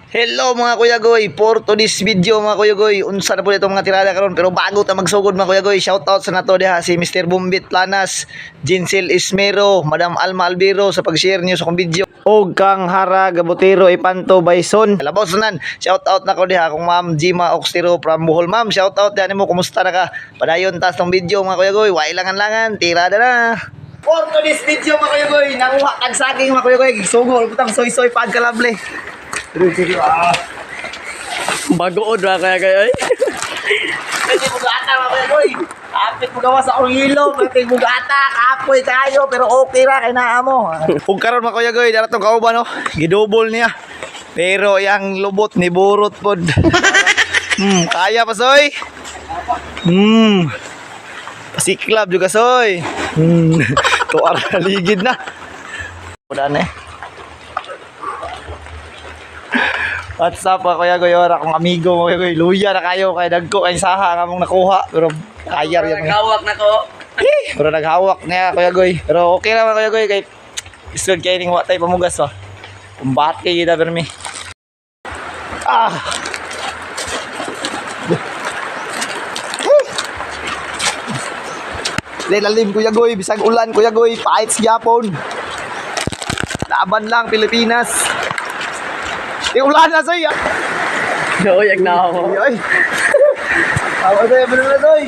Hello, mga Kuya Goy, for today's video, mga Kuya Goy, unsa na po ito mga tirada karon? Pero bago ta magsugod, mga Kuya Goy, shout out sa nato diha si Mr. Bumbit Planas, Jinsel Ismero, Madam Alma Albiro sa pag-share niyo sa akong video. Og kang Hara Gabutero Ipanto Bison. Labaw sunan, shout out nako diha kung Ma'am Jima Oxtero from Bohol. Ma'am, shout out diha nimo, kumusta na ka? Padayon tas tong video, mga Kuya Goy, wa ilangan-langan, tirada na. For today's video, mga Kuya Goy, nanguha kag saging, mga Kuya Goy, sugo butang soy-soy pagkalable. Ah. Bagood ra kaya kayo ay. Pwede mo gata, mga Kuya Goy. Kapit mo gawa sa akong ilong, pwede mo gata, kapoy kayo, pero okay ra kay naa mo. Ug karon, mga Kuya Goy, dara tong kauban no, gidobol niya. Pero yang lubot ni burot pod. Kaya pa, soy. Pasiklab juga, soy. Tuar ligid na. Wala na eh. What's up, mga Kuya Goy? Ora akong amigo, mga Kuya Goy. Luya na kayo kay dagko kay saha nga mong nakuha pero kaya rin. Naghawak na ko. Eh, pero naghawak niya, Kuya Goy. Pero okay naman, Kuya Goy, kay isod kay ning wa tay pamugas ba. Kumbate kita pero mi. Ah. Lalim, Kuya Goy, bisag ulan, Kuya Goy, pait sa gyapon. Laban lang, Pilipinas. Di ulan na soy. Nauyag na ako. Ay. Awa sa'yo, ano na soy?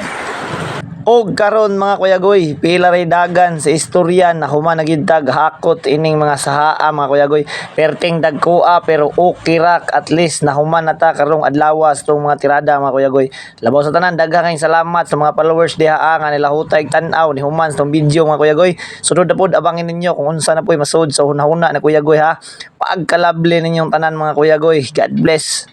Og karon, mga Kuya Goy, pila ray dagan sa istorya na human nagintag hakot ining mga sahaa, mga Kuya Goy. Perting dagkoa pero okay ra, at least nahuman na ta karong adlaw sa tong mga tirada, mga Kuya Goy. Labaw sa tanan, daghang kayong salamat sa mga followers diha nga nilahutay tan-aw ni human sa tong video, mga Kuya Goy. Sunod na pod abangin ninyo kung unsa na po'y masud sa hunahuna na Kuya Goy ha. Pagkalable ninyong tanan, mga Kuya Goy. God bless.